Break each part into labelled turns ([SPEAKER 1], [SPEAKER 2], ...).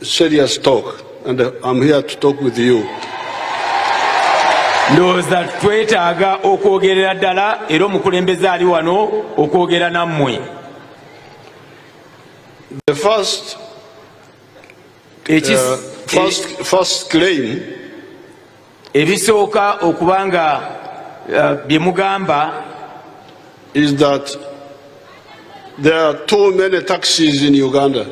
[SPEAKER 1] serious talk and I'm here to talk with you.
[SPEAKER 2] Ndowooza twetaaga okwogerera ddala era omukulembeze ali wano okwogera nammwe.
[SPEAKER 1] The first, uh, first, first claim
[SPEAKER 2] Ebisooka okuba nga uh, bye mugamba
[SPEAKER 1] is that there are too many taxes in Uganda.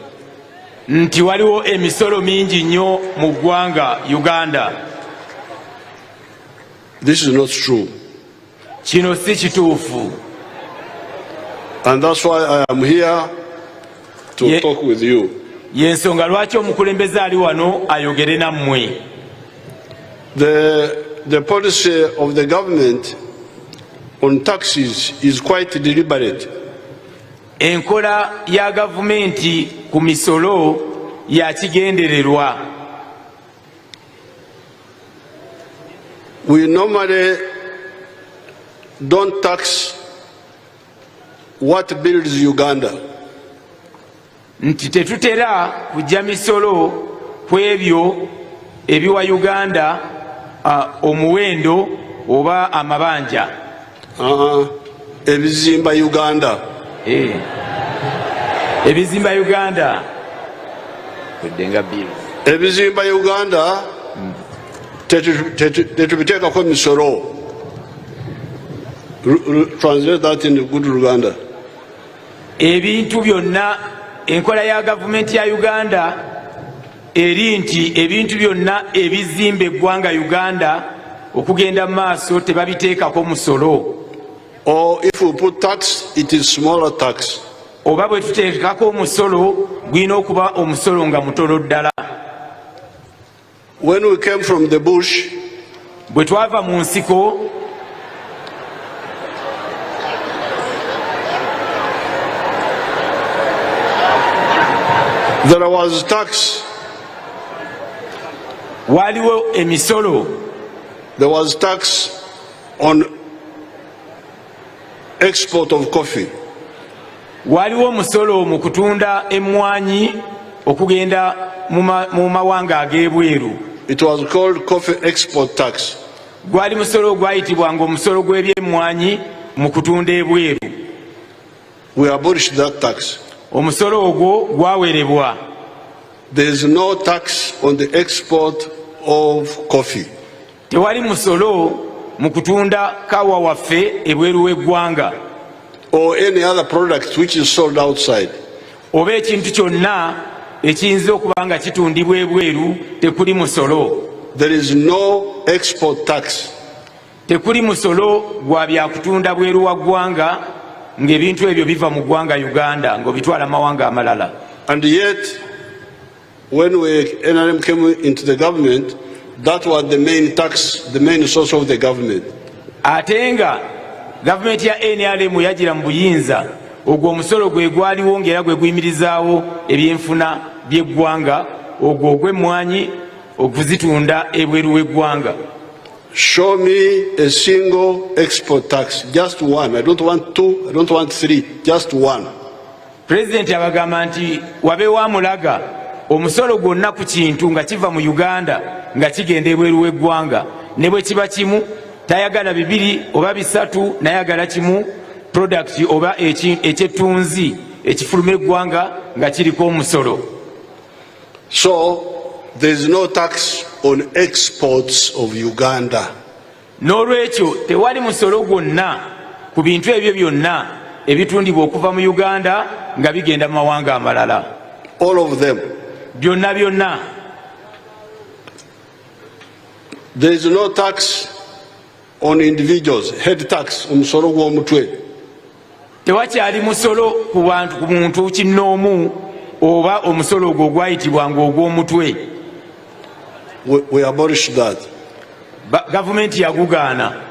[SPEAKER 2] Nti waliwo emisolo mingi nnyo mu ggwanga Uganda.
[SPEAKER 1] This is not true.
[SPEAKER 2] Kino si kituufu.
[SPEAKER 1] And that's why I am here to
[SPEAKER 2] Ye,
[SPEAKER 1] talk with you.
[SPEAKER 2] Y'ensonga lwaki omukulembeze ali wano ayogere nammwe.
[SPEAKER 1] The, the policy of the government on taxes is quite deliberate.
[SPEAKER 2] Enkola ya gavumenti ku misolo ya kigendererwa.
[SPEAKER 1] We normally don't tax what builds Uganda.
[SPEAKER 2] Nti tetutera kujja misolo ku ebyo ebiwa Uganda uh, omuwendo oba amabanja.
[SPEAKER 1] Uh -uh. Ebizimba Uganda.
[SPEAKER 2] Eh. Ebizimba Uganda.
[SPEAKER 1] Ebizimba Uganda tetubiteekako misolo. Translate that in good Luganda.
[SPEAKER 2] Ebintu byonna enkola ya gavumenti ya Uganda eri nti ebintu byonna ebizimba eggwanga Uganda okugenda mu maaso tebabiteekako musolo.
[SPEAKER 1] Or if we put tax, it is smaller tax.
[SPEAKER 2] Oba bwe tuteekako omusolo gulina okuba omusolo nga mutono ddala.
[SPEAKER 1] When we came from the bush,
[SPEAKER 2] bwe twava mu nsiko
[SPEAKER 1] there was tax.
[SPEAKER 2] Waliwo emisolo.
[SPEAKER 1] There was tax on export of coffee.
[SPEAKER 2] Waliwo omusolo mu kutunda emmwanyi okugenda mu mawanga ag'ebweru.
[SPEAKER 1] It was called coffee export tax.
[SPEAKER 2] Gwali musolo ogwayitibwanga omusolo gw'ebyemmwanyi mu kutunda ebweru.
[SPEAKER 1] We abolished that tax.
[SPEAKER 2] Omusolo ogwo gwawerebwa.
[SPEAKER 1] There is no tax on the export of coffee.
[SPEAKER 2] Tewali musolo mu kutunda kawa waffe ebweru w'eggwanga.
[SPEAKER 1] Or any other product which is sold outside.
[SPEAKER 2] Oba ekintu kyonna ekiyinza okuba nga kitundibwa ebweru tekuli musolo.
[SPEAKER 1] There is no export tax.
[SPEAKER 2] Tekuli musolo gwa byakutunda bweru wa ggwanga ng'ebintu ebyo biva mu ggwanga Uganda ng'obitwala mawanga amalala.
[SPEAKER 1] And yet when we NRM came into the government, that was the main tax, the main source of the government.
[SPEAKER 2] Ate nga gavumenti ya NRM yagira mu buyinza ogwo omusolo gwe gwaliwo ng'era gwe guyimirizaawo ebyenfuna by'eggwanga ogwo ogw'emmwanyi okuzitunda ebweru w'eggwanga.
[SPEAKER 1] Show me a single export tax, just one. I don't want two, I don't want three, just one.
[SPEAKER 2] Pulezidenti abagamba nti wabeewo amulaga omusolo gwonna ku kintu nga kiva mu Uganda nga kigenda ebweru w'eggwanga ne bwe kiba kimu tayagala bibiri oba bisatu nayagala kimu product oba ekyettunzi ekifuluma eggwanga nga kiriko omusolo.
[SPEAKER 1] So there is no tax on exports of Uganda.
[SPEAKER 2] N'olwekyo tewali musolo gwonna ku bintu ebyo byonna ebitundibwa okuva mu Uganda nga bigenda mu mawanga amalala.
[SPEAKER 1] All of them.
[SPEAKER 2] Byonna byonna.
[SPEAKER 1] There is no tax on individuals, head tax, omusolo gw'omutwe.
[SPEAKER 2] Tewakyali musolo ku bantu ku muntu kinnoomu oba omusolo ogwo ogwayitibwanga ogw'omutwe.
[SPEAKER 1] We, we abolished that.
[SPEAKER 2] Ba, gavumenti yagugaana.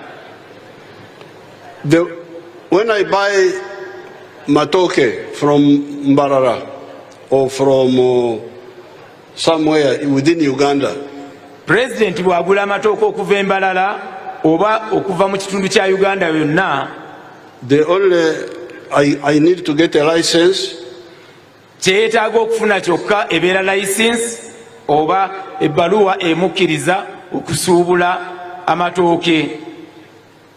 [SPEAKER 1] The, when I buy matoke from Mbarara or from uh, somewhere within Uganda,
[SPEAKER 2] Pulezidenti bw'agula amatooke okuva e Mbarara oba okuva mu kitundu kya Uganda yonna,
[SPEAKER 1] The only I, I need to get a license.
[SPEAKER 2] Kye yeetaaga okufuna kyokka ebeera layisinsi oba ebbaluwa emukkiriza okusuubula amatooke.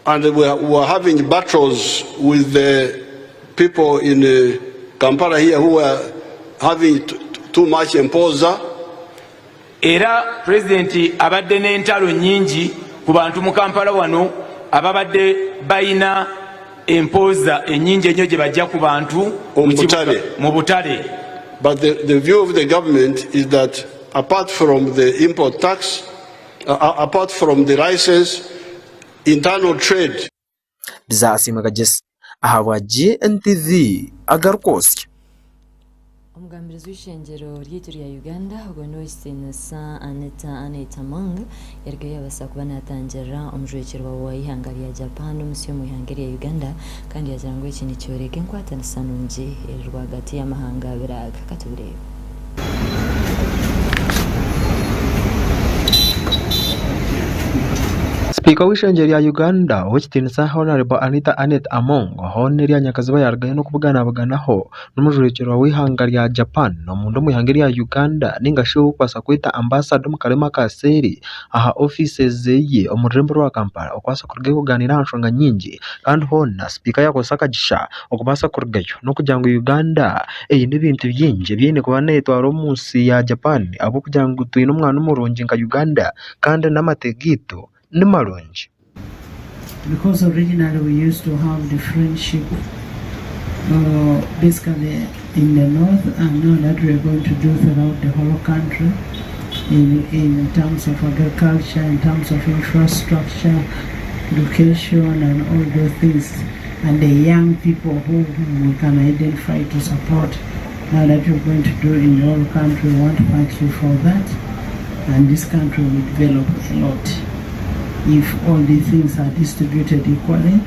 [SPEAKER 1] And we were having battles with the people in Kampala here who were having too much empoza.
[SPEAKER 2] Era Pulezidenti abadde n'entalo nnyingi ku bantu mu Kampala wano ababadde balina empooza ennyingi ennyo gye bajja ku bantu
[SPEAKER 1] mu butale.
[SPEAKER 2] Mu butale.
[SPEAKER 1] But the view of the government is that apart from the import tax, apart from the license, internal trade.
[SPEAKER 3] Biza Asiimwe Kagyesi ahabwa GNTV agarikwotsya.
[SPEAKER 4] Omugambirizi w'eishengyero ryaitu rya Uganda ogwo n'owekitiinisa Anita Annet Among yarugayo yabaasa kuba natangirira omujwekyerwa wa eihanga rya Japan omusya omu ihanga erya Uganda kandi yagira ngu eki nikyoreka enkwatanisa nungi eri rwagati y'amahanga abiri aga. Katubireebe.
[SPEAKER 5] Sipiika w'eishengyero rya Uganda, Ow'ekitiinisa Hon. Anita Annet Among hoona erya nyakazooba yaarugayo n'okubuganabuganaho n'omujwekyerwa w'eihanga rya Japan omunda omu ihanga erya Uganda ninga shi ou orikubaasa kweta Ambasada omu karimi aka seeri aha ofiisi ze omu rurembo rwa Kampala okubaasa kurugayo kugaaniira aha nshonga nyingi kandi hoona sipiika yaakozesa akagisha okubaasa kurugayo n'okugira ngu Uganda eine ebintu bingi ebi eine kuba neetwara omu nsi ya Japan ahabw'okugira ngu twine omwana murungi nka Uganda kandi n'amate gaitu ni marungi.
[SPEAKER 6] Because originally we used to have the friendship uh, basically in the north and now that we are going to do throughout the whole country in, in terms of agriculture, in terms of infrastructure, education and all those things and the young people who we can identify to support now that you're going to do in the whole country. We want to thank you for that and this country will develop a lot if all these things are distributed equally.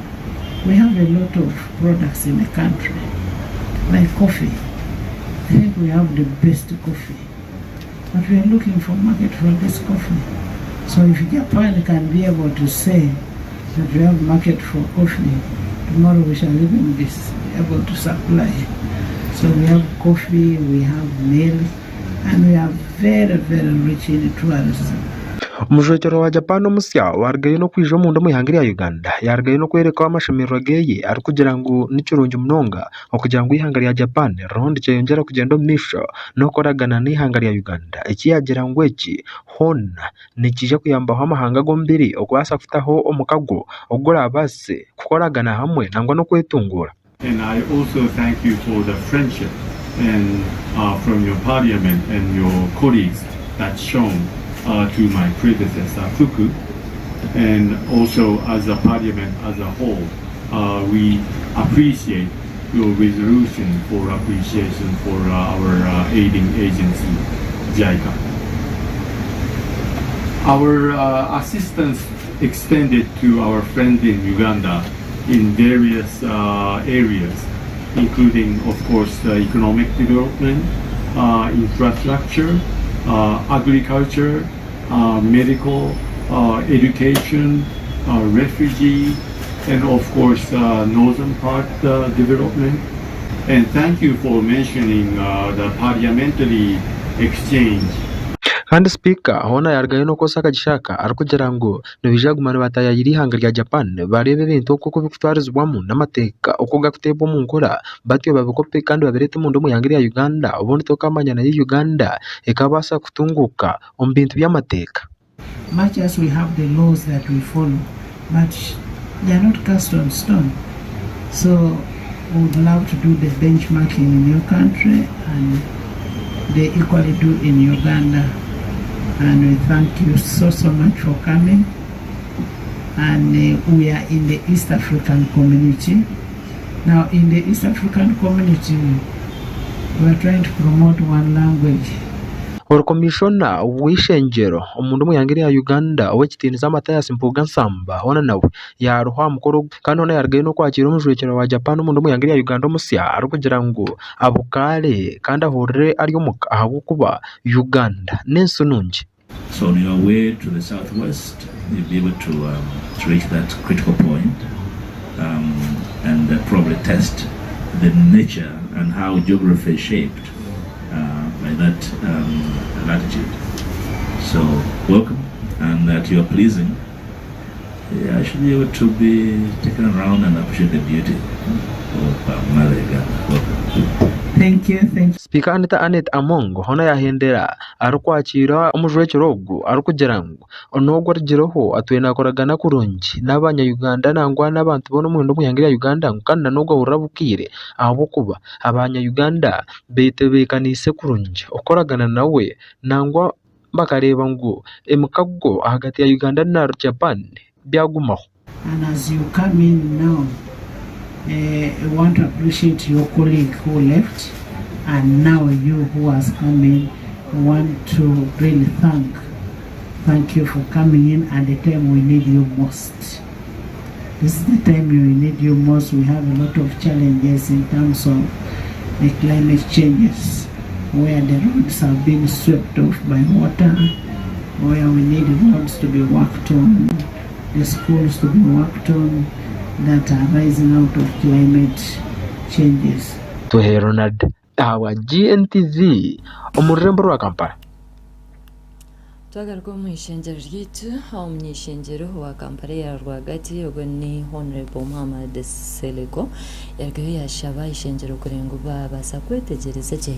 [SPEAKER 6] We have a lot of products in the country, like coffee. I think we have the best coffee, but we are looking for market for this coffee. So if Japan can be able to say that we have market for coffee, tomorrow we shall even be able to supply. So we have coffee, we have milk, and we are very, very rich in tourism.
[SPEAKER 5] Omujwekyerwa wa Japan omusya waarugayo n'okwija omunda omu ihanga erya Uganda yaarugayo n'okworeka amashemererwa ge arikugira ngu ni kirungi munonga okugira ngu eihanga rya Japan ririho niryeyongyera kugyenda omu maisho n'okukoragana n'eihanga rya Uganda. Eki yaagira ngu eki hoona nikiija kuyambaho amahanga gombiri okubaasa kutaho omukago oguraabaase kukoragana hamwe nangwa n'okwetunguura.
[SPEAKER 7] And I also thank you for the friendship and from your parliament and your colleagues that's shown to my predecessor Fuku, and also as a parliament as a whole, we appreciate your resolution for appreciation for our aiding agency, JICA. Our assistance extended to our friend in Uganda in various areas, including, of course, economic development, infrastructure, agriculture, medical, education, refugee, and of course, northern part development. And thank you for mentioning the parliamentary exchange.
[SPEAKER 5] Kandi Sipiika hoona yaarugayo n'okwotsya akagisha aka arikugira ngu nibaija kuguma nibataayaayira eihanga rya Japan bareebe ebintu oku birikutwarizibwamu n'amateeka oku garikuteebwa omu nkora batyo babikope kandi babireete omunda omu ihanga rya Uganda obundi tokaamanya nayo Uganda ekabaasa kutunguuka omu bintu by'amateeka.
[SPEAKER 6] Much as we have the laws that we follow, but they are not cast on stone. So we would love to do the benchmarking in your country and they equally do in Uganda. And we thank you so, so much for coming. And we are in the East African community. Now, in the East African community, we are trying to promote one language.
[SPEAKER 5] Ori Komishona w'eishengyero omunda omu ihanga erya Uganda Ow'ekitiinisa Mathias Mpuuga Nsamba hoona nawe yaaruho aha mukoro ogu kandi hoona yaarugayo n'okwakiira omujwekyerwa wa Japan omunda omu ihanga erya Uganda omusya arikugira ngu abukaare kandi ahurire ari omuka ahabw'okuba Uganda n'ensi nungi.
[SPEAKER 8] So on your way to the southwest, you'll be able to, to reach that critical point and probably test the nature and how geography is shaped. by that latitude. So welcome and at your pleasing I should be able to be taken around and appreciate the beauty of Mother Uganda. Welcome.
[SPEAKER 6] Thank you, thank you.
[SPEAKER 5] Sipiika Anita Annet Among hoona yahendera arikwakiira omujwekyerwa ogu arikugira ngu n'ogu orugireho atwire nakoragana kurungi n'abanya Uganda nangwa n'abantu boona omunda omu ihanga rya Uganda ngu kandi n'ogu ahurira abukaire ahabw'okuba abanya Uganda betebeekaniise kurungi okukoragana nawe nangwa bakareeba ngu emikago ahagati ya Uganda na Japan byagumaho.
[SPEAKER 6] And as you come in now, eh, we want to appreciate your colleague who left, and now you who has come in, we want to really thank, thank you for coming in at the time we need you most. This is the time we need you most. We have a lot of challenges in terms of the climate changes, where the roads have been swept off by water, where we need roads to be worked on, the schools to be worked on that are rising out of climate changes.
[SPEAKER 5] Tuhe Ronald ahabwa GNTV omu rurembo rwa Kampala.
[SPEAKER 4] Twagaruka omu ishengyero ryaitu, omuny'ishengyero wa Kampala eya rwagati ogwo ni Honourable Muhammad Nsereko yarugayo yashaba eishengyero kureba ngu babaasa kwetegyereza gye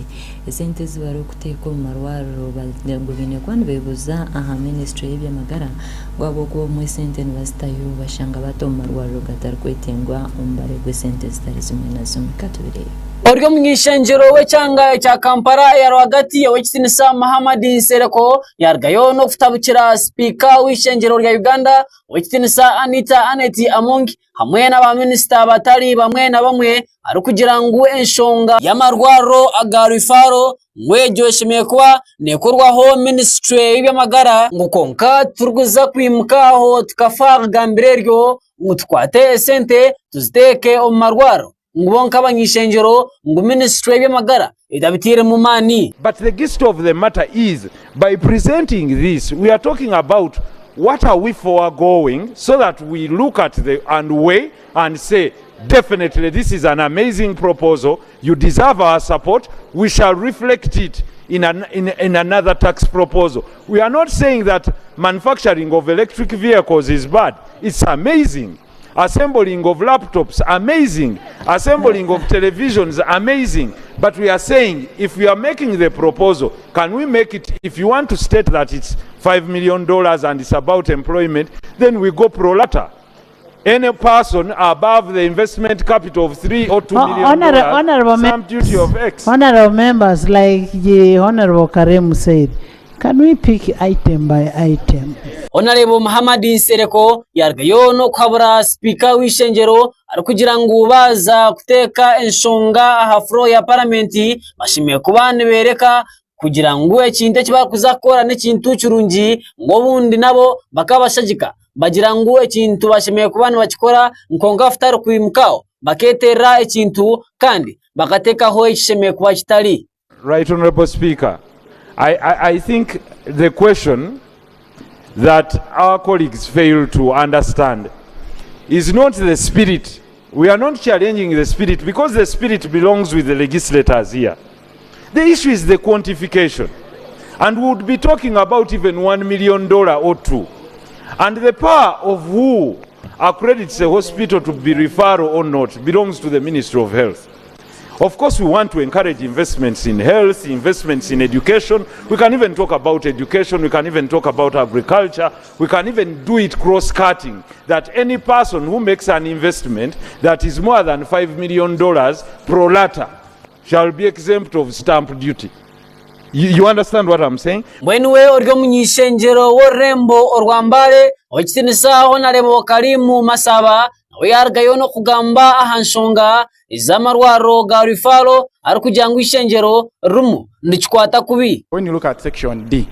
[SPEAKER 4] esente ezi barikuteeka omu marwariro ngu baine kuba nibeebuuza aha minisitule y'eby'amagara ngu ahabw'okuba obumwe esente nibazitayo bashanga baata omu marwariro gatarikwetengwa omubare gw'esente zitari zimwe na zimwe. Katubireebe.
[SPEAKER 9] Ori omuny'eishengyero w'ekyanga ekya Kampala eya rwagati Ow'ekitiinisa Muhammad Nsereko yarugayo n'okutabukira sipiika w'eishengyero rya Uganda Ow'ekitiinisa Anita Annet Among hamwe na ba minisita batari bamwe na bamwe arikugira ngu enshonga y'amarwariro aga referral ngu egyo eshemereire kuba neekorwaho minisiture y'eby'amagara ngu kwonka titurikuza kwimuka aho tukafa aha kugambira eryo ngu tukwate esente tuziteeke omu marwariro ngu bo nk'abany'eishengyero ngu minisiture y'eby'amagara etabiteiremu maani.
[SPEAKER 10] But the gist of the matter is by presenting this we are talking about what are we foregoing so that we look at the and weigh and say definitely this is an amazing proposal, you deserve our support, we shall reflect it in, an, in, in another tax proposal. We are not saying that manufacturing of electric vehicles is bad. It's amazing. Assembling of laptops, amazing. Assembling of televisions, amazing. But we are saying if we are making the proposal, can we make it, if you want to state that it's $5 million and it's about employment, then we go pro rata. Any person above the investment capital of 3 or 2 million dollars,
[SPEAKER 6] Honorable
[SPEAKER 10] stamp duty of X.
[SPEAKER 6] Honorable members, like the Honorable Karim said, can we pick item by item?
[SPEAKER 9] Honorable Muhammad Nsereko yarugayo n'okuhabura sipiika w'eishengyero arikugira ngu baaza kuteeka enshonga aha floor ya paramenti bashemereire kuba nibeereka kugira ngu ekintu eki barikuza kukora n'ekintu kirungi ngu obundi nabo bakabashagika bagira ngu ekintu bashemereire kuba nibakikora kwonka tutari kwimukaho bakeeterera ekintu kandi bakateekaho ekishemereire kuba kitari.
[SPEAKER 10] Right Honorable Speaker, I think the question that our colleagues fail to understand is not the spirit. We are not challenging the spirit because the spirit belongs with the legislators here. The issue is the quantification. And we would be talking about even $1 million or two. And the power of who accredits a hospital to be referral or not belongs to the Ministry of Health. Of course, we want to encourage investments in health, investments in education. We can even talk about education. We can even talk about agriculture. We can even do it cross-cutting, that any person who makes an investment that is more than $5 million pro rata shall be exempt of stamp duty. You understand what I'm saying?
[SPEAKER 9] Mbwenu we ori omuny'eishengyero w'orurembo orwa Mbale ow'ekitiinisa Honorable Karimu Masaba nawe yarugayo n'okugamba aha nshonga ez'amarwariro ga referral arikugira ngu eishengyero ririmu nikikwata kubi.
[SPEAKER 11] When you look at section D,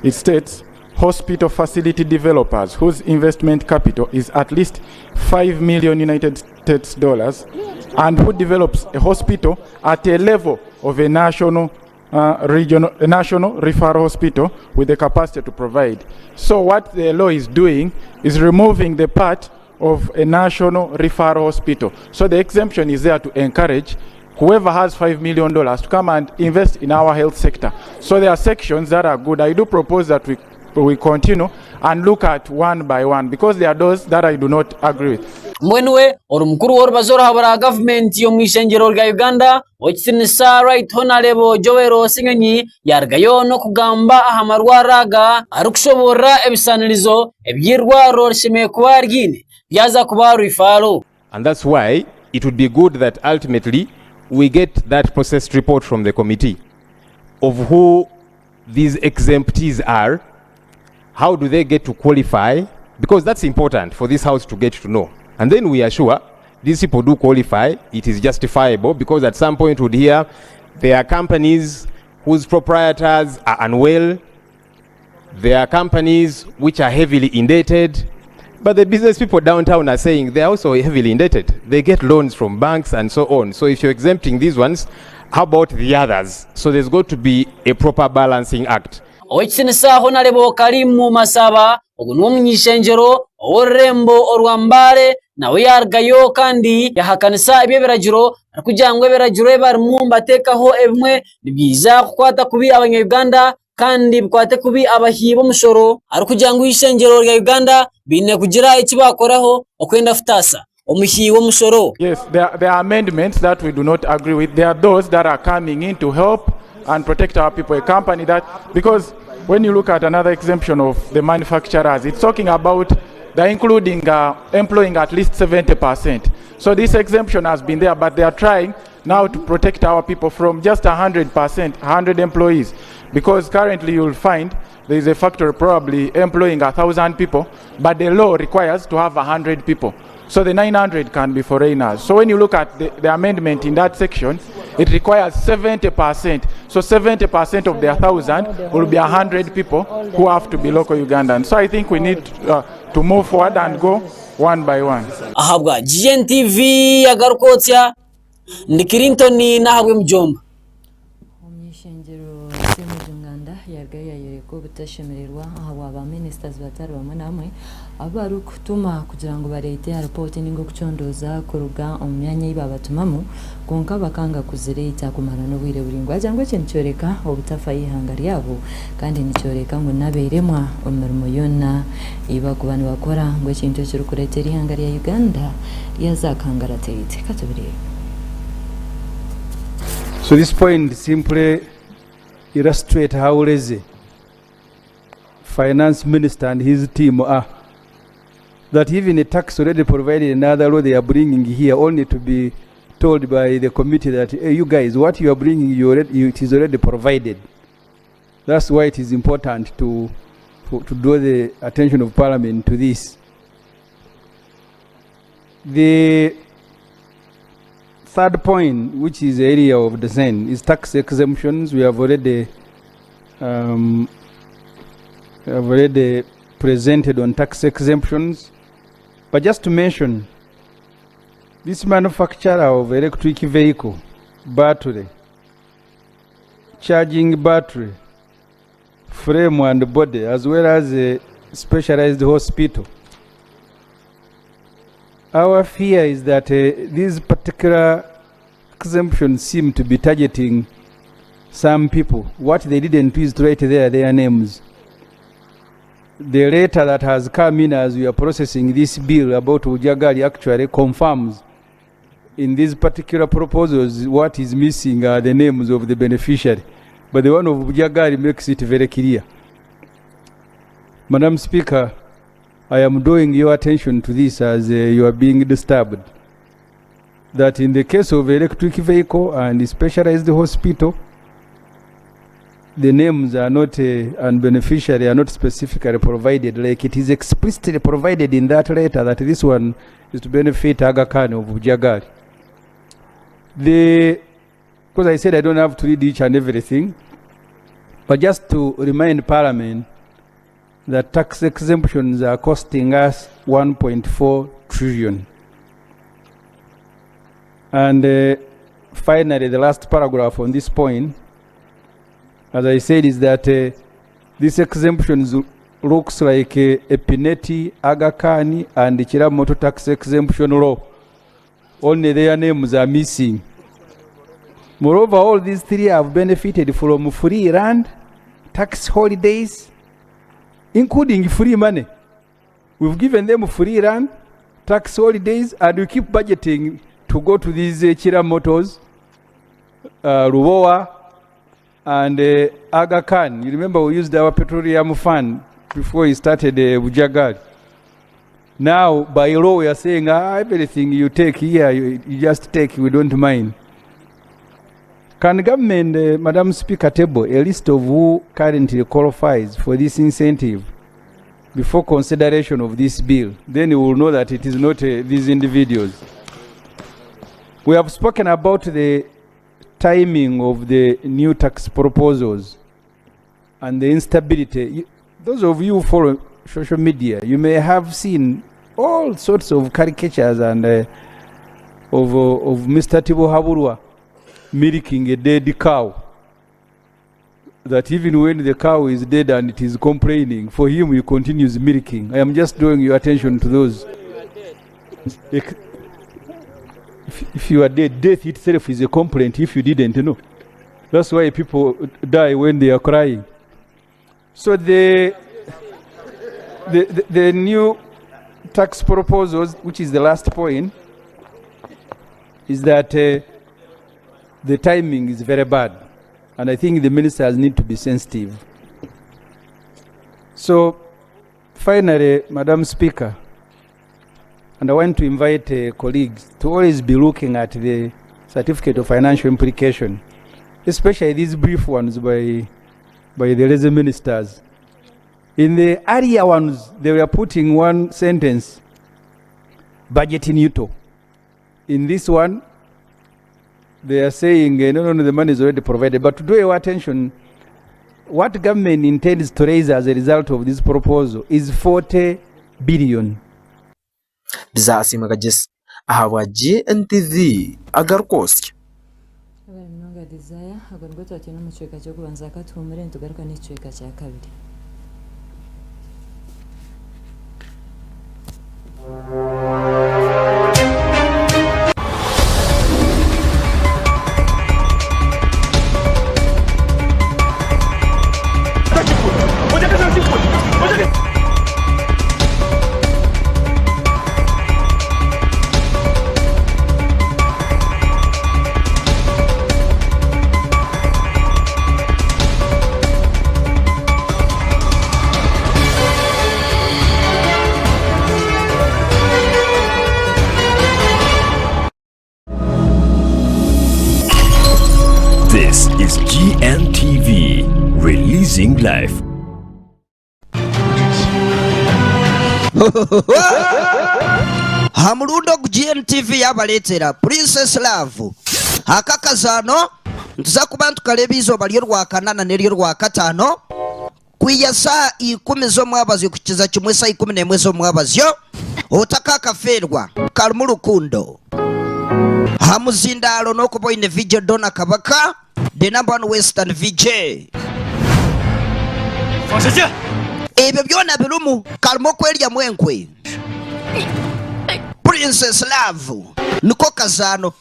[SPEAKER 11] it states hospital facility developers whose investment capital is at least 5 million United States dollars and who develops a hospital at a level of a national regional, a national referral hospital with the capacity to provide. So what the law is doing is removing the part of a national referral hospital. So the exemption is there to encourage whoever has $5 million to come and invest in our health sector. So there are sections that are good. I do propose that we, we continue and look at one by one because there are those that I do not agree with.
[SPEAKER 9] Mbwenu we ori mukuru w'orubazo oruhabura gavumenti omu ishengyero rya Uganda, Owekitiinisa Right Honarebo Joel Ssenyonyi yaarugayo n'okugamba aha marwariro aga arikushoboorora ebisaanirizo ebi eirwariro rishemereire kuba riine ryaza kuba rifaaro.
[SPEAKER 10] And that's why it would be good that ultimately we get that processed report from the committee of who these exemptees are, how do they get to qualify, because that's important for this house to get to know. And then we are sure these people do qualify, it is justifiable, because at some point we'd hear there are companies whose proprietors are unwell, there are companies which are heavily indebted, but the business people downtown are saying they are also heavily indebted. They get loans from banks and so on. So if you're exempting these ones, how about the others? So there's got to be a proper balancing act.
[SPEAKER 9] Ow'ekitiinisa Honarebo Karimu Masaba ogu n'omuny'ishengyero ow'orurembo orwa Mbale nawe yaarugayo kandi yaahakanisa eby'ebiragiro arikugira ngu ebiragiro ebi barimu nibateekaho ebimwe nibyija kukwata kubi abanya-Uganda kandi bikwate kubi abahi b'omushoro arikugira ngu eishengyero rya Uganda baine kugira eki baakoraho okwenda kutaasa omuhi w'omushoro.
[SPEAKER 11] Yes, there, there are amendments that we do not agree with. There are those that are coming in to help and protect our people. A company that, because when you look at another exemption of the manufacturers, it's talking about they're including employing at least 70%. So this exemption has been there, but they are trying now to protect our people from just 100%, 100 employees. Because currently you'll find there is a factory probably employing 1,000 people, but the law requires to have 100 people. So the 900 can be foreigners. So when you look at the amendment in that section, it requires 70%. So 70% of the 1,000 will be 100 people who have to be local Ugandans. So I think we need to move forward and go one by one.
[SPEAKER 9] Ahabwa GNTV agarukotsya ndi Clinton n'ahabwe Mujomba.
[SPEAKER 4] Omuny'ishengyero Ssemujju Nganda yarugayo yayoreka obutashemererwa ahabwa ba ministers batari bamwe na bamwe abu barikutuma kugira ngu bareete ripooti ninga okucondooza kuruga omu myanya ei babatumamu kwonka bakanga kuzireeta kumara n'obwire buraingwa. Agira ngu eki nikyoreka obutafayo eihanga ryabo kandi nikyoreka ngu n'abeeremwa omu mirimo yoona ei barikuba nibakora ngu ekintu ekirikureetera eihanga rya Uganda ryaza kangaratete. Katubireebe.
[SPEAKER 12] So this point simply illustrates how lazy finance minister and his team are. That even a tax already provided in another law they are bringing here only to be told by the committee that, hey, you guys, what you are bringing, it is already provided. That's why it is important to draw the attention of Parliament to this. The third point, which is the area of dissent, is tax exemptions. We have already presented on tax exemptions. But just to mention, this manufacturer of electric vehicle, battery, charging battery, frame and body, as well as a specialized hospital. Our fear is that these particular exemptions seem to be targeting some people. What they didn't do is to write there their names. The letter that has come in as we are processing this bill about Bujagali actually confirms in these particular proposals what is missing are the names of the beneficiary. But the one of Bujagali makes it very clear. Madam Speaker, I am drawing your attention to this as you are being disturbed. That in the case of electric vehicle and specialized hospital, the names are not, and beneficiary are not specifically provided, like it is explicitly provided in that letter that this one is to benefit Aga Khan of Bujagali. Because I said I don't have to read each and everything, but just to remind Parliament that tax exemptions are costing us 1.4 trillion. And finally, the last paragraph on this point, as I said, is that this exemption looks like a Pinetti, Aga Khan, and the Kira Motor tax exemption law. Only their names are missing. Moreover, all these three have benefited from free land, tax holidays, including free money. We've given them free land, tax holidays, and we keep budgeting to go to these Chira Motors, Lubowa, and Aga Khan. You remember we used our petroleum fund before he started Bujagali. Now, by law, we are saying everything you take here, you just take, we don't mind. Can government, Madam Speaker, table a list of who currently qualifies for this incentive before consideration of this bill? Then you will know that it is not these individuals. We have spoken about the timing of the new tax proposals and the instability. Those of you who follow social media, you may have seen all sorts of caricatures and of Mr. Tibuhaburwa milking a dead cow. That even when the cow is dead and it is complaining, for him he continues milking. I am just drawing your attention to those. If you are dead, death itself is a complaint if you didn't know. That's why people die when they are crying. So the new tax proposals, which is the last point, is that the timing is very bad. And I think the ministers need to be sensitive. So finally, Madam Speaker, and I want to invite colleagues to always be looking at the certificate of financial implication, especially these brief ones by the lazy ministers. In the earlier ones, they were putting one sentence, budget neutral. In this one, they are saying, no, no, no, the money is already provided. But to draw your attention, what government intends to raise as a result of this proposal is 40 billion.
[SPEAKER 3] Bizaasiimwe Kagyesi ahabwa GNTV agarikwotsya.
[SPEAKER 4] Webale munonga Desire, ago nigo twatwine omu kicweka ky'okubanza katuhumure nitugaruka n'ekicweka kya kabiri.
[SPEAKER 13] This is GNTV, releasing life.
[SPEAKER 14] Ha murundi ogu GNTV yabareetera Princess Love. Aka akazaano nituza kuba nitukareeba eizooba ry'orwakana na n'ery'orwakataano kwiha saaha ikumi z'omwabazyo kukiza kimwe saaha 11 z'omwabazyo. Otakakafeerwa karimu rukundo. Aha muzindaaro n'okuba oine VJ Donna Kabaka, the number one Western VJ. Ebyo byona birimu karimu okweryamu enkwe. Princess Love niko kazaano.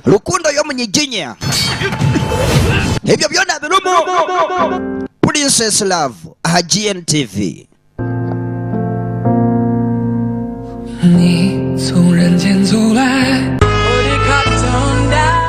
[SPEAKER 14] Rukundo y'omunyiginya. Ebyo byona birimu Princess Love aha GNTV.
[SPEAKER 15] 你从人间走来。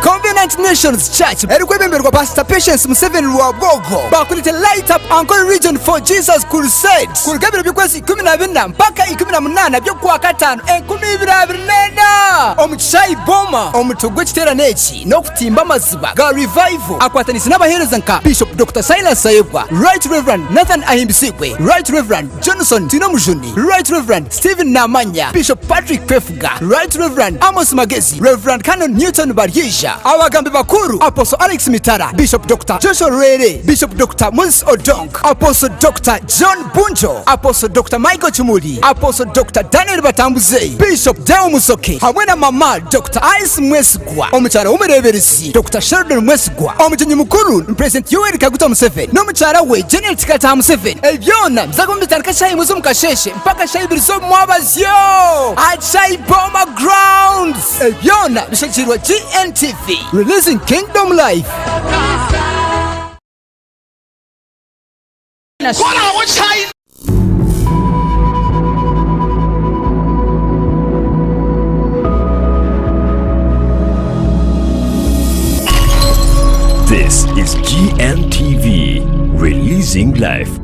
[SPEAKER 16] Covenant Nations Church erikwebemberwa Pastor Patience Museveni Rwabwogo bakurite Light Up Ankole Region for Jesus Crusade kuruga ebiro by'okwezi 14 mpaka 18 by'okwakataano enkumi ibiri abiri n'ena omu Kishaayi Boma. Omutwe gw'ekiteerane eki n'okutimba amaziba ga Revival akwatanise n'abaheereza nka Bishop Doctor Silas Tayebwa, Right Reverend Nathan Ahimbisibwe, Right Reverend Johnson Twinomujuni, Right Reverend Stephen Namanya, Bishop Patrick Kwefuga, Right Reverend Amos Magezi, Reverend Canon Newton Baryeija, abagambi bakuru Apostle Alex Mitara, Bishop Doctor Joshua Rwere, Bishop Doctor Moses Odong, Apostle Doctor John Bunjo, Apostle Doctor Michael Kimuli, Apostle Doctor Daniel Batambuze, Bishop Deo Musoke hamwe na Mama Doctor Alice Mwesigwa, omukyara w'omureeberezi Doctor Sheldon Mwesigwa, omugyenyi mukuru ni President Yoweri Kaguta Museveni n'omukyara we Janet Kataha Museveni. Ebi byona biza kuba nibitandika shaaha imwe z'omu kasheeshe mpaka shaaha ibiri z'omumwabazyo aha Kishaayi Boma Grounds. Ebi byona bishagikirwe GNTV. Release. Releasing Kingdom Life.
[SPEAKER 13] This is GNTV, releasing life.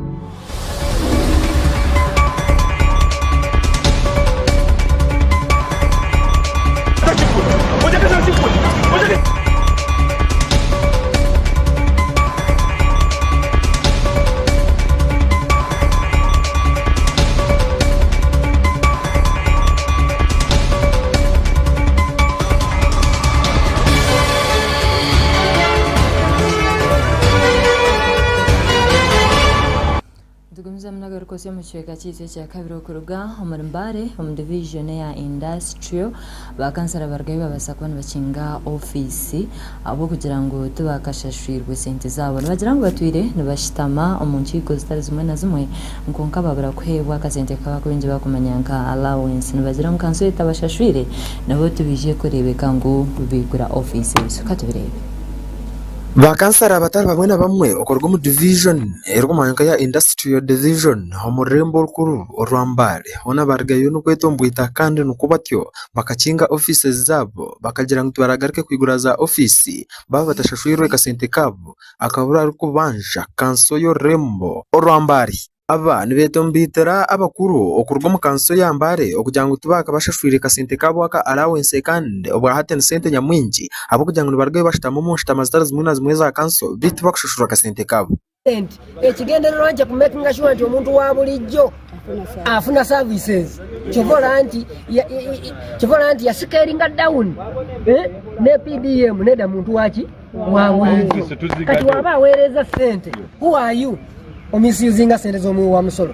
[SPEAKER 4] Nitugumizamu n'agarikosya omu kicweka kyaitu ekyakabiri okuruga omuri Mbale omu division eya Industrial. Ba kansara barugayo babaasa kuba nibakinga ofiisi ahabw'okugira ngu tibakashashwirwe sente zaabo. Nibagira ngu batwire nibashutama omu nkiiko zitari zimwe na zimwe kwonka babura kuheebwa akasente kabakubaingi barikumanya nka allowance. Nibagira ngu kanso etabashashwire nabo tibaije kureebeka ngu baigura ofiisi ezo. Katubireebe.
[SPEAKER 3] Ba kansara batari bamwe na bamwe okuruga omu divijoni erikumanywa nka eya Industrial Division omu rurembo orukuru orwa Mbale boona barugayo n'okwetomboita kandi nikwo batyo bakakinga ofiisi zaabo bakagira ngu tibaragaruke kwigura za ofiisi baaba batashashwirwe kasente kaabo akabura arikubanja kanso y'orurembo orwa Mbale. Aba nibetombeitera abakuru okuruga omu kanso ya Mbale okugira ngu tibakabashashwire kasente kaabo aka allowance kandi obwahati ni sente nyamwingi ahabw'okugira ngu nibarugayo bashutama omu nshutama zitari zimwe na zimwe eza kanso beitu tibakushashurwa kasente kaabo.
[SPEAKER 17] Ekigendererwa kye kumakinga sure nti omuntu wa bulijjo afuna services kyova olaba nti kyova olaba nti yasikalinga down ne PDM neda muntu waki wa bulijjo kati waba aweereza sente who are you omisusinga sente z'omuwi wa musolo.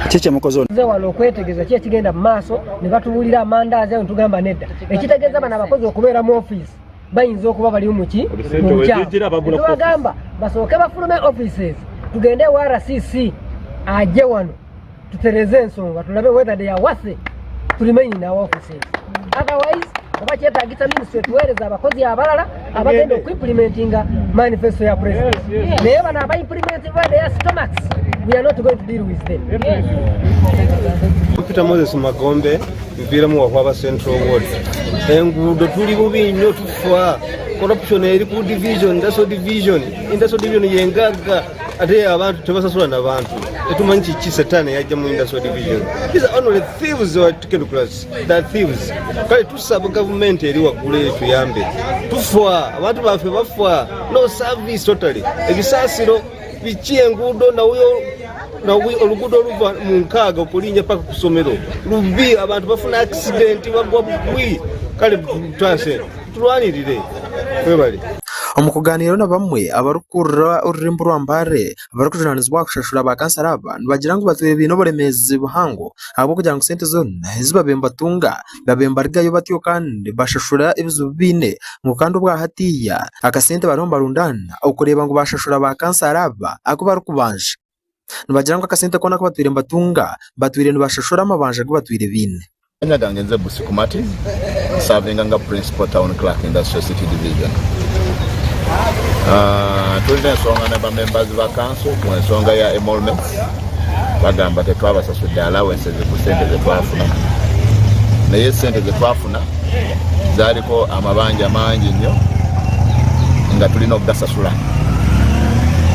[SPEAKER 18] Ki kyemukoze ono?
[SPEAKER 17] Nze wano okwetegereza ki ekigenda mu maaso ne batubuulira amandaazi ayo ntugamba nedda ekitegeeza bano abakozi okubeera mu ofiisi bayinza okuba bali muki mu bukyamu tubagamba basooke bafulume offices tugende ewa RCC ajje wano tutereze ensonga tulabe whether they are worthy to remain in our offices otherwise oba kyetagisa ministry tuweereza abakozi abalala abagenda okuimplementinga manifesto ya president naye bano aba implement their stomachs we are not going to deal with them.
[SPEAKER 19] Peter Moses Magombe nviiramu Wahwaba Central Ward. Enguudo tuli bubi nnyo tufa. Corruption eri ku division, industrial division, industrial division yengagga ate abantu tebasasula na bantu. Tetumanyi kiki setaani yajja mu industrial division. These are only thieves who are technocrats. They are thieves. Kale tusaba gavumenti eri waggulu eyo tuyambe. Tufa, abantu baffe bafa. No service totally. Ebisaasiro biki enguudo nawuyo oluguudo oluva mu nkaaga okulinnya paka ku ssomero lubi abantu bafuna accident bagwa bugwi kale tutase tulwanirire webale.
[SPEAKER 3] Omu kugaaniira na bamwe abarikukurira orurembo rwa Mbale abarikujunaanizibwa aha kushashura ba kansara aba nibagira ngu batwire baine oburemeezi buhango ahabw'okugira ngu sente zoona ezi babaire nibatunga babaire nibarugayo batyo kandi bashashura ebizibu bi baine ngu kandi obwa hatiiya akasente bariho nibarundaana okureeba ngu baashashura ba kansara aba aku barikubanja. Nibagira ngu akasente koona aku batwire nibatunga batwire nibashashura amabanja agu batwire baine.
[SPEAKER 20] Amanya gange nze Busiku Martin, nsavinga nga Principal Town Clerk Industrial City Division. Tulina ensonga na ba members ba council ku ensonga ya emoluments. Bagamba tetwabasasudde allowances ku sente zetwafuna, naye sente zetwafuna zaaliko amabanja mangi nnyo nga tulina okugasasula,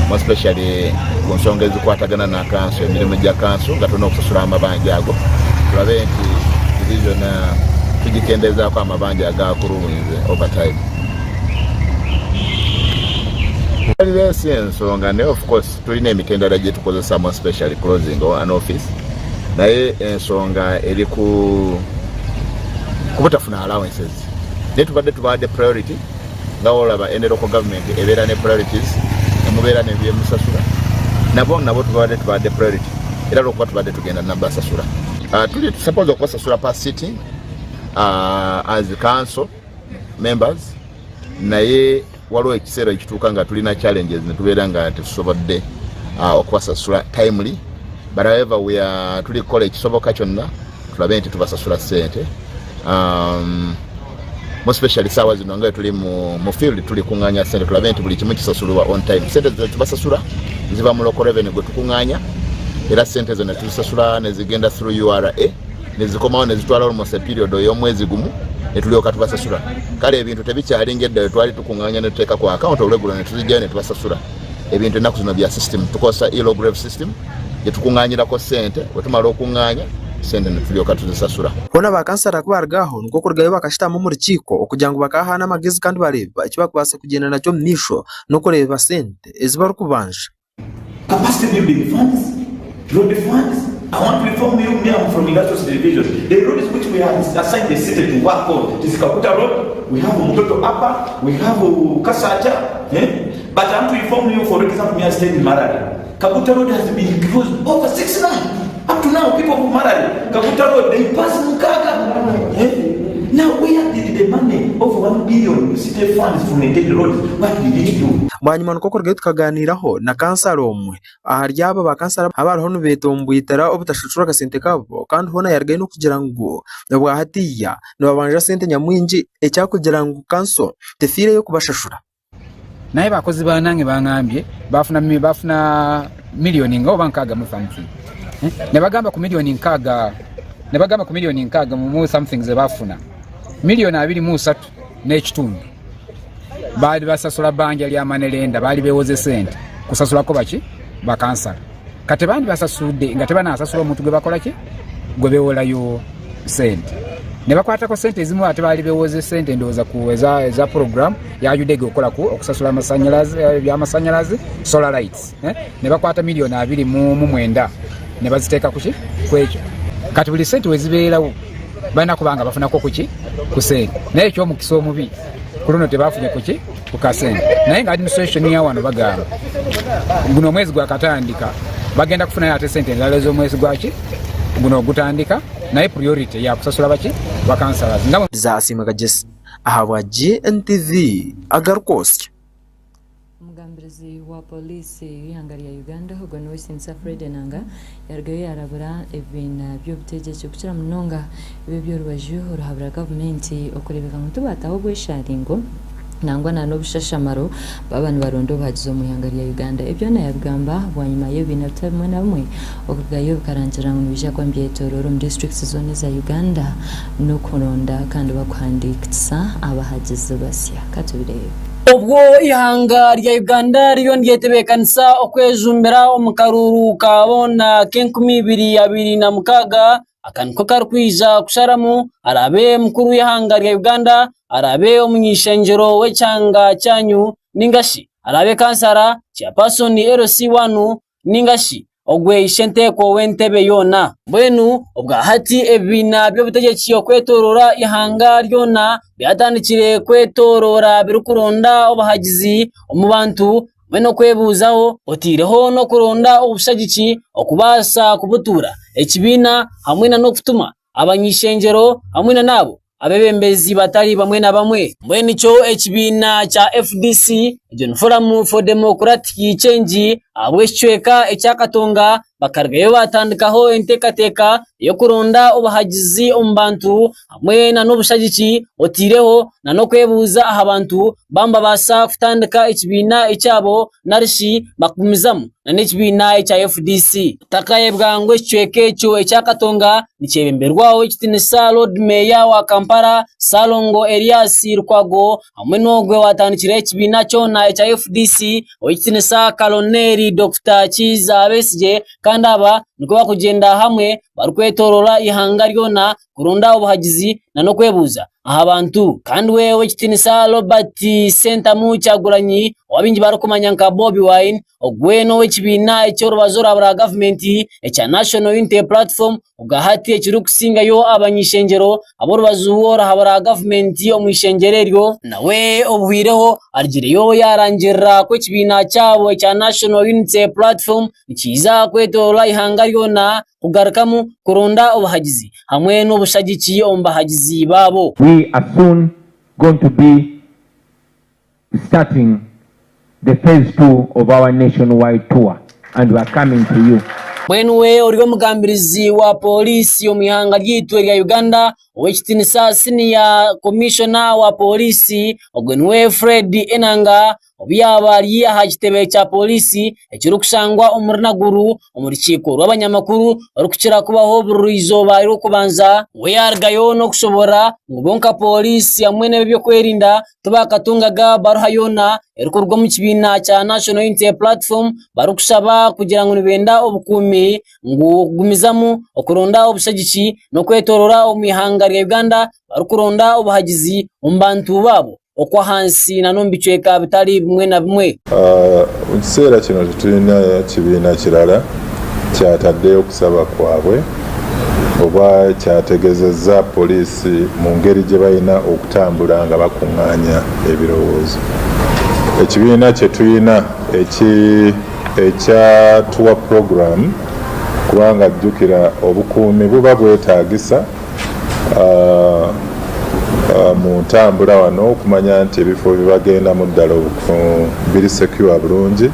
[SPEAKER 20] more especially ku nsonga ezikwatagana na kanso, emirimu gya kanso, nga tulina okusasula amabanja ago tulabe nti division tugikendezaako amabanja agakuluwinze over time. Si ensonga naye of course tulina emitendera gye tukozesa more especially closing an office, naye ensonga eri ku kubutafuna allowances, naye tubadde tubawadde priority nga olaba any local government ebeera ne priorities nemubeera nebyemusasula nabo nabo tubadde tubawadde priority era lwokuba tubadde tugenda nabasasula. Tuli suppose okubasasula per sitting as council members, naye waliwo ekiseera ekituuka nga tulina challenges netubeera nga tetusobodde okubasasula timely, but however we are tuli kukola ekisoboka kyonna tulabe nti tubasasula ssente. More especially saawa zino nga tuli mu, mu field tuli kunganya sente tulabe nti buli kimu kisasulibwa on time. Sente zetubasasula ziva mu local revenue gwe tukunganya era sente zo netuzisasula nezigenda through URA nezikomawo nezitwala almost a period ey'omwezi gumu netulyoka tubasasula. Kale ebintu tebikyali ng'edda we twali tukunganya netuteeka ku account olweggulo netuzijjayo netubasasula. Ebintu ennaku zino bya system, tukozesa e-lograve system gyetukunganyirako sente, bwetumala okunganya sente netulyoka tuzisasula.
[SPEAKER 3] Hoona ba kansara ku baaruga aho nikwo kurugayo bakashutama omu rukiiko okugira ngu bakahaana amagezi kandi bareeba eki barikubaasa kugyenda nakyo omu maisho n'okureeba sente ezi barikubanja.
[SPEAKER 21] Capacity building funds, road funds, I want to inform you me am from industrial division, the roads which we have assigned the city to work on is Kakuta road, we have Mutoto upper, we have Kasakya, eh? But I want to inform you for example me I stay in Marari, Kakuta road has been closed over 6 months. Up to now people of Marari, Kakuta road they pass Mukaga. Eh? Now where did the money of 1 billion city funds from the roads, what did it do?
[SPEAKER 3] Bwanyima nikwo kurugayo tukaganiiraho na kansara omwe ahari abo bakansara abariho nibetomboitera obutashashura akasente kaabo kandi hoona yarugayo n'okugira ngu obwahatiiya nibabanja sente nyamwingi ekyakugira ngu kanso tefiireyo kubashashura.
[SPEAKER 22] Naye bakozi banange bangambye bafuna bafuna millioni nga oba nkaaga mu something eh? Ne bagamba ku millioni nkaaga ne bagamba ku millioni nkaaga mu something ze bafuna millioni 23 n'ekitundu baali basasula banja lya manelenda baali bewoze sente kusasulako baki bakansala kati bandi basasudde nga tebanasasula omuntu gwe bakola ki gwe bewolayo sente ne bakwatako sente ezimu ate baali bewoze sente ndowooza ku eza, eza program ya UDEG okukola ku okusasula amasanyalaze eh, byamasanyalaze solar lights eh? ne bakwata miliyoni 29 ne baziteeka kuki kwekyo kati buli sente wezibeerawo balina kuba nga bafunako kuki ku sente naye ekyomukisa omubi ku luno tebafunye kuki ku kasente naye nga administration ya wano bagamba guno omwezi gwakatandika bagenda kufunayo ate sente endala ez'omwezi gwaki guno ogutandika naye priority yakusasula baki bakansalas nga
[SPEAKER 3] Zaasiimwe Kagyesi ahabwa GNTV agarikwotsya.
[SPEAKER 4] Omugambirizi wa Poliisi y'eihanga rya Uganda ogwo ni Ow'ekitiinisa Fred Enanga yarugayo yarabura ebibiina by'obutegyeki okukira munonga ebi eby'orubaju oruhabura gavumenti okureebeka ngu tibaataho obwesharingo nangwa na n'obushashamaro baaba nibaronda obuhagizi omu ihanga rya Uganda. Ebi byona yabigamba bwanyima y'ebibiina bitari bimwe na bimwe okurugayo bikarangira ngu nibiija kuba nibyetoroora omu disiturikiti zoona eza Uganda n'okuronda kandi bakuhandiikisa abahagizi basya. Katubireebe.
[SPEAKER 9] Obwo eihanga rya Uganda ririyo niryetebeekanisa okwejumbira omu karuuru ka boona k'enkumi ibiri abiri na mukaaga, aka niko karikwija kusharamu araabe mukuru w'eihanga rya Uganda, araabe omuny'eishengyero w'ekyanga kyanyu ninga shi araabe kansara, chairperson, LC wanu ninga shi ogwe ishenteeko w'entebe yoona. Mbwenu obwa hati ebibiina by'obutegyeki okwetooroora eihanga ryona byatandikire kwetooroora birikuronda obuhagizi omu bantu hamwe n'okwebuuzaho oteireho n'okuronda obushagiki okubaasa kubutuura ekibiina hamwe n'okutuma abany'eishengyero hamwe n'abo abeebembezi batari bamwe na bamwe. Mbwenu nikyo ekibiina kya FDC, egyo ni Forum for Democratic Change, ahabw'ekicweka ekya Katonga bakarugayo baatandikaho enteekateeka ey'okuronda obuhagizi omu bantu hamwe n'obushagiki oteireho n'okwebuuza aha bantu baaba nibabaasa kutandika ekibiina ekyabo narishi bakugumizamu n'ekibiina ekya FDC. Otakayebwa ngu ekicweka ekyo ekya Katonga nikyebemberwa Ow'ekitiinisa Lord Meeya wa Kampala, Ssalongo Erias Lukwago hamwe n'ogwo owaatandikireho ekibiina kyona ekya FDC, Ow'ekitiinisa Koloneli Dokita Kiiza Besigye kandi aba nikwo barikugyenda hamwe barikwetoorora eihanga ryona kuronda obuhagizi n'okwebuuza aha bantu. Kandi we Ow'ekitiinisa Robert Ssentamu Kyagulanyi ou abaingi barikumanya nka Bobi Wine, ogwe n'ow'ekibiina eky'orubazo orwa gavumenti ekya National Unity Platform obwa hati ekirikusingayo abany'eishengyero ab'orubazo oruhabura gavumenti omu ishengyero eryo. Nawe obuhweireho arugireyo yaarangirira ku ekibiina kyabo ekya National Unity Platform nikiija kwetoorora eihanga ryona kugarukamu kuronda obuhagizi hamwe n'obushagiki omu bahagizi baabo.
[SPEAKER 23] We are soon going to be starting the phase 2 of our nationwide tour and we are coming to you.
[SPEAKER 9] Mbwenu we ori omugambirizi wa pooriisi omu ihanga ryaitu erya Uganda, Ow'ekitiinisa Siniya Komishona wa Pooriisi ogwo niwe Fred Enanga obu yaaba ari aha kitebe kya pooriisi ekirikushangwa omuri Naguru omu rukiiko rw'abanyamakuru orukukira kubaho buri izooba ry'okubanza. We yaarugayo n'okushoboorora ngu bo nka pooriisi hamwe n'ab'ebyokwerinda tibakatungaga baruha yoona erikuruga omu kibiina kya National Unity Platform barikushaba kugira ngu nibenda obukuumi ngu okugumizamu okuronda obushagiki n'okwetoorora omu ihanga rya Uganda barikuronda obuhagizi omu bantu baabo okw'ahansi n'omu bicweka bitari bimwe na bimwe.
[SPEAKER 1] Omu kiseera kino titulina kibiina kirala kyataddeyo kusaba kwabwe oba kyategezezza poliisi mu ngeri gye balina okutambula nga bakungaanya ebirowoozo. Ekibiina kye tulina eki. Ekya tour program kubanga jjukira obukuumi buba bwetaagisa mu ntambula wano okumanya nti ebifo byebagendamu ddala biri secure bulungi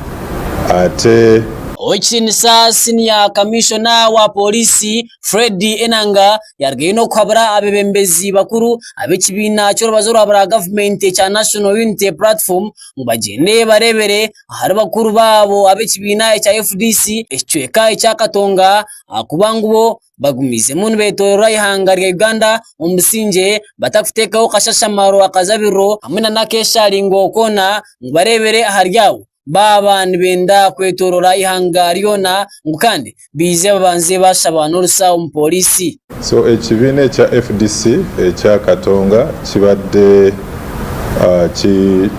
[SPEAKER 1] ate.
[SPEAKER 9] Ow'ekitiinisa Senior Commissioner wa Pooriisi Fred Enanga yarugayo n'okuhabura abeebembezi bakuru ab'ekibiina ky'orubazo orwa gavumenti ekya National Unity Platform ngu bagyende bareebere ahari bakuru baabo ab'ekibiina ekya FDC ekicweka ekya Katonga ahakuba ngu bo bagumiizemu nibetorora eihanga rya Uganda omu busingye batakuteekaho kashashamaro akazabiro hamwe nana akesharingo koona ngu bareebere ahari abo baaba nibenda kwetorora eihanga ryona ngu kandi baije babanze bashaba n'orusa omu pooriisi.
[SPEAKER 1] So ekibiina ekya fdc ekya Katonga kibadde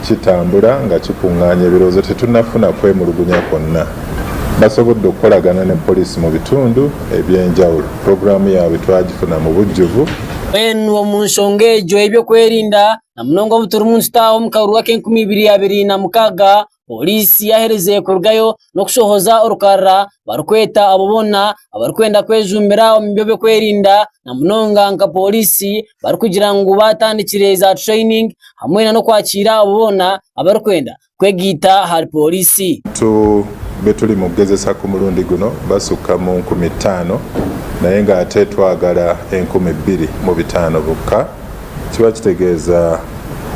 [SPEAKER 1] kitambula nga kikungaanya ebirowoozo tetunafuna kwemulugunya kwonna. Basobodde okukolagana ne poliisi mu bitundu eby'enjawulo. Pulogulaamu yaabwe twagifuna mu bujjuvu.
[SPEAKER 9] Mbwenu omu nshonga egyo ey'ebyokwerinda na munonga obu turimu nitutaaha omu karuru ak'enkumi ibiri abiri na mukaaga, Pooriisi yaherize kurugayo n'okushohoza orukarara barikweta abo boona abarikwenda kwejumbira omu by'okwerinda na munonga nka pooriisi barikugira ngu batandikire za training hamwe n'okwakiira abo boona abarikwenda kwegaita ahari pooriisi.
[SPEAKER 1] Abantu betuli mu kugezesa ku mulundi guno basukka mu 5000 naye nga ate twagala 2500 bokka. Kiba kitegeeza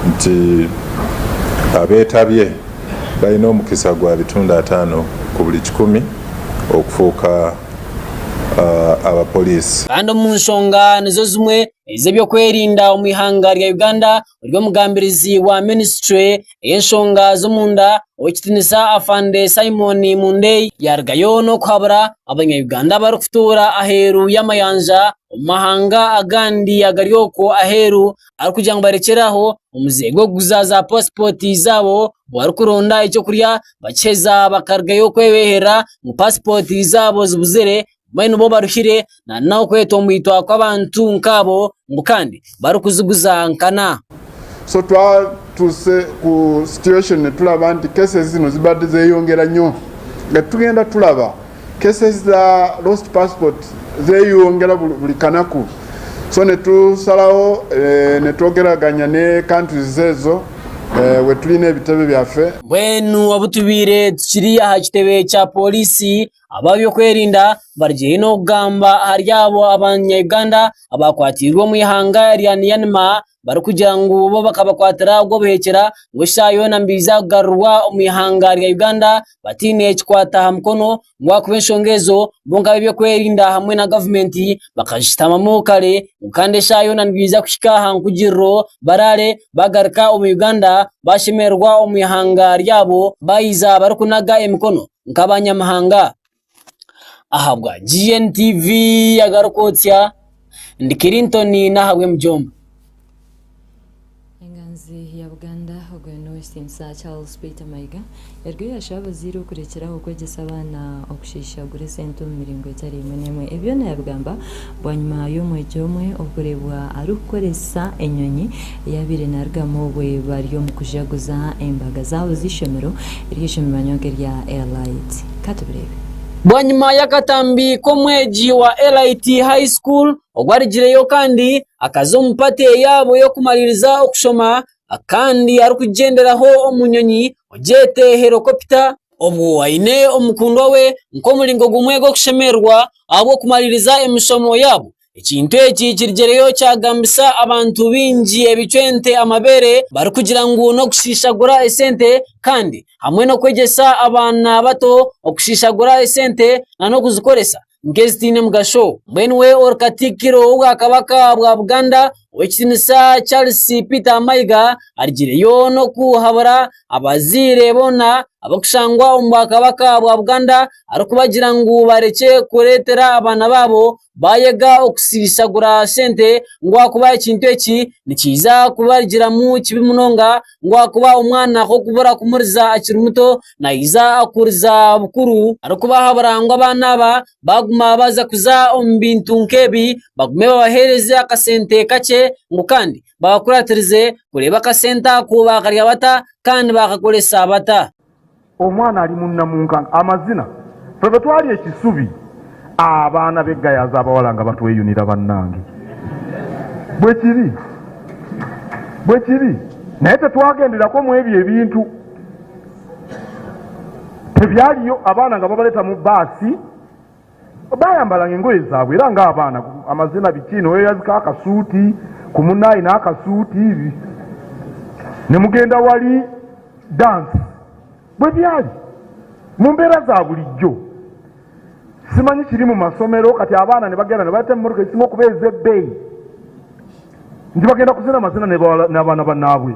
[SPEAKER 1] nti abeetabye balina omukisa gwa bitundu ataano ku buli kikumi okufuuka abapoliisi.
[SPEAKER 9] Kandi omu nshonga nizo zimwe ez'ebyokwerinda omu ihanga rya Uganda, ori omugambirizi wa minisiture ey'enshonga z'omunda, Ow'ekitiinisa Afande Simon Mundeyi yaarugayo n'okuhabura abanya-Uganda abarikutuura aheeru y'amayanja omu mahanga agandi agari okwo aheeru arikugira ngu barekyere aho omuze gw'okuguza za pasipooti zaabo barikuronda ekyokurya bakiheza bakarugayo kwebeherera ngu pasipooti zaabo zibuzire mbwenu bo baruhire n'okwetomboitwa kw'abantu nk'abo ngu kandi barikuziguza nkana.
[SPEAKER 2] So twatuuse ku situation netulaba nti cases zino zibadde zeyongera nnyo nga tugenda tulaba cases za lost passport zeyongera buli kanaku so netusalawo eh, netwogeraganya ne countries ezo eh, wetulina ebitebe byaffe.
[SPEAKER 9] Mbwenu obu tubaire tukiri aha kitebe kya pooriisi Ab'ebyokwerinda barugire n'okugamba ahari abo abanya Uganda abakwatiirwe omu ihanga rya Myanmar barikugira ngu bo bakabakwatira ogw'obuhekyera ngu eshaaha yoona nibaija kugarurwa omu ihanga rya Uganda bataine kikwata aha mukono ngu ahakuba enshonga ezo bo nk'ab'ebyokwerinda hamwe na gavumenti bakazishutamamu kare ngu kandi eshaaha yoona nibaija kuhika aha nkugiriro baraare bagaruka omu Uganda bashemererwa omu ihanga ryabo baija barikunaga emikono. nk'abanyamahanga. Ahabwa GNTV agarikwotsya, ndi Clinton n'ahabw'emijomba.
[SPEAKER 4] Enganzi ya Buganda ogwo n'owekitiinisa Charles Peter Mayiga yarugayo yashaba abazaire okurekyera aho kwegyesa abaana okushiishagura esente omu miringo etari emwe n'emwe. Ebi byona yabigamba bwanyima y'omwegi omwe okureebwa arikukoresa enyonyi ei abaire narugamu obwe bari omu kujaguza embaga zaabo z'eishomero Ery'eishomero nibanywa nk'erya Elite. Ka tubireebe.
[SPEAKER 9] Bwanyima y'akatambi k'omwegi wa Elite High School ogu arugireyo kandi akaza omu pate yaabo y'okumariiriza okushoma kandi arikugyenderaho omu nyonyi ogyete herokopita obwo aine omukundwa we nk'omuringo gumwe gw'okushemererwa ahabw'okumariiriza emishomo yaabo. Ekintu eki kirugyereyo kyagambisa abantu baingi ebicwente amabeere barikugira ngu n'okushiishagura esente kandi hamwe n'okwegyesa abaana bato okushiishagura esente n'okuzikoresa nk'ezitaine mugasho. Mbwenu we ori Katikkiro w'Obwakabaka bwa Buganda, Ow'ekitiinisa Charles Peter Mayiga arugireyo n'okuhabura abazaire boona abarikushangwa omu Bwakabaka bwa Buganda arikubagira ngu barekye kureetera abaana baabo Baayega okusiisagura sente ngu ahakuba ekintu eki nikiija kubarugiramu kibi munonga ngu ahakuba omwana ku orikubura kumuriza akiri muto naija akuriza bukuru. Arikubahabura ngu abaana aba baaguma baaza kuza omu bintu nk'ebi bagume babaheereze akasente kakye ngu kandi babakuratirize kureeba akasente ako baakarya bata kandi baakakoresa bata.
[SPEAKER 5] Omwana ali mu Namunkanga amazina ffe bwe twali e Kisubi abaana b'e Gayaza abawala nga batweyunira bannange. Bwe kiri, bwe kiri naye tetwagenderako mu ebyo ebintu tebyaliyo abaana nga babaleeta mu bbaasi Baayambalanga engoye zaabwe era ng'abaana, amazina biki, n'oyeyazika akasuuti ku munaayi n'akasuuti, ne mugenda wali dansi. Bwe byali mu mbeera za bulijjo. Simanyi kiri mu masomero kati abaana ne bagenda ne baleeta emmotoka ezisinga okuba ez'ebbeeyi nti bagenda kuzina mazina n'abaana bannaabwe.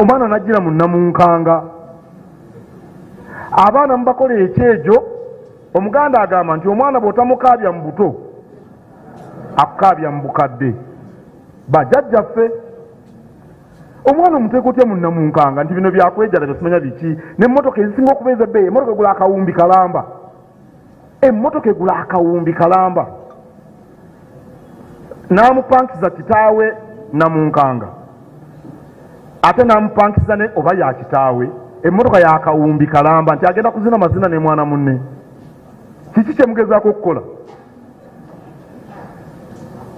[SPEAKER 5] Omwana n'ajjira mu nnamunkanga. Abaana mubakola ekyejo. Omuganda agamba nti omwana bw'otamukaabya mu buto akukaabya mu bukadde. Bajjajjaffe omwana omuteeka otya mu nnamunkanga nti bino byakwejalabya simanya biki n'emmotoka ezisinga okuba ez'ebbeeyi emmotoka egula akawumbi kalamba emmotoka egula akawumbi kalamba n'amupankiza kitaawe Namunkanga ate n'amupankiza ne oba ya kitaawe emmotoka ya kawumbi kalamba nti agenda kuzina mazina ne mwana munne. Kiki kye mugezaako okukola?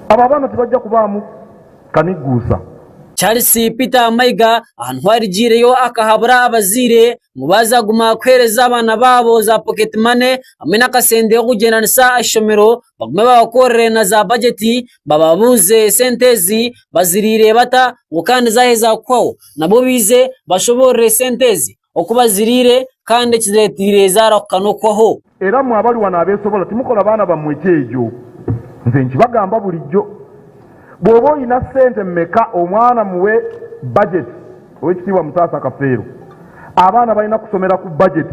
[SPEAKER 5] Abo abaana tebajja kubaamu kanigguusa.
[SPEAKER 9] Charles Peter Mayiga aha niho arigiireyo akahabura abazaire ngu baaza kuguma kuheereza abaana baabo za pocket money hamwe n'akasente k'okugyendanisa aha ishomero bagume babakorere na za bajeti bababuuze esente ezi baziriire bata ngu kandi zaaheza kuhwaho nabwo baije bashoboorore esente ezi oku baziriire kandi ekizireeteire zaarahuka n'okuhwaho.
[SPEAKER 5] Era mmwe abali wano abeesobola timukola baana bammwe kyejo. Nze nkibagamba bulijjo. Bw'oba olina ssente mmeka omwana muwe budget. Owekitiibwa Mutaasa Kafeero, abaana balina kusomera ku budget.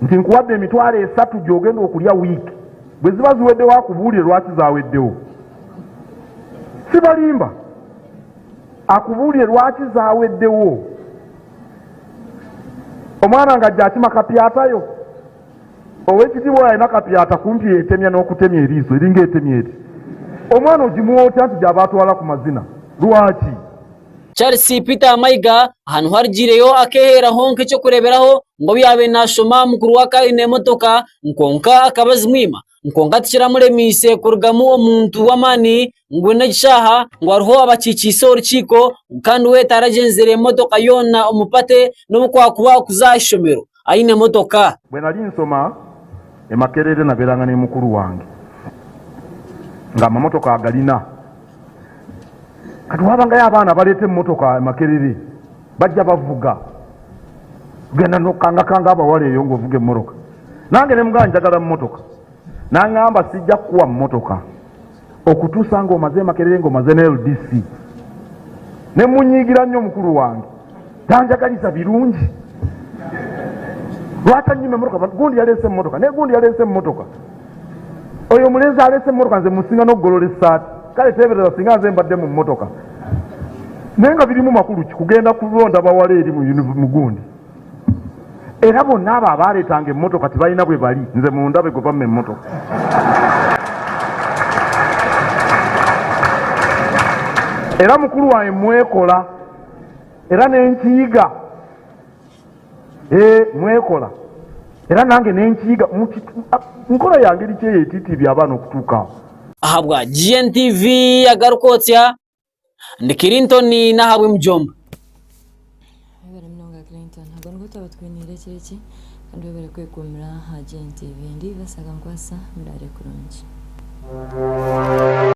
[SPEAKER 5] Nti nkuwadde emitwalo esatu gy'ogenda okulya wiiki, bwe ziba ziweddewo akubuulire lwaki zaweddewo. Sibalimba, akubuulire lwaki zaweddewo. Omwana ng'ajja akima kapyatayo. Owekitiibwa oyo alina kapyata kumpi etemya n'okutemya eriiso eringa etemya eti. Omwana ogimuwa otya nti gy'aba atwala ku mazina? Lwaki?
[SPEAKER 9] Charles Peter Mayiga aha niho arugiireyo akeeheeraho nk'eky'okureeberaho ngu obu yaabaire naashoma mukuru we akaba aine emotoka kwonka akaba azimwima kwonka tikiramuremeise kurugamu omuntu w'amaani ngu n'egi shaaha ngu hariho abakiikiise orukiiko kandi we taragyenzire emotoka yoona omu pate n'obu kwakuba okuza aha ishomero aine emotoka.
[SPEAKER 5] Bwe nali nsoma e Makerere nabeeranga ne mukulu wange ng'amamotoka agalina. Kati wabangayo abaana abaleeta emmotoka e Makerere bajja bavuga genda nokangakanga abawala eyo ng'ovuga emmotoka. Nange ne mugamba njagala mmotoka, n'angamba sijja kukuwa mmotoka okutuusa ng'omaze e Makerere ng'omaze ne LDC. Ne munyiigira nnyo mukulu wange, tanjagaliza birungi. Lwaki annyima emmotoka? Gundi yaleese emmotoka ne gundi yaleese emmotoka. Oyo omulenzi aleese emmotoka nze musinga n'okugolola essaati. Kale teebereza singa nze mbadde mu mmotoka. Naye nga birimu makulu ki kugenda kulonda bawala eri mu gundi? Era bonna abo abaaleetanga emmotoka tebalina bwe bali, nze mundabe gwe bamma emmotoka. Era mukulu wange mwekola era ne nkiyiga. Ee, mwekola era nange ne nkiyiga. Nkola ya ngeri ki eyo etiitiibya abaana okutuuka awo?
[SPEAKER 9] Ahabwa GNTV agaruka otsya ndi Clinton n'ahabwe Mujomba.
[SPEAKER 4] Webare munonga Clinton. Ago nigo twaba twiniire ekiro eki kandi webare kwekuumira aha GNTV. Ndi Basaga Nkwasa, muraare kurungi.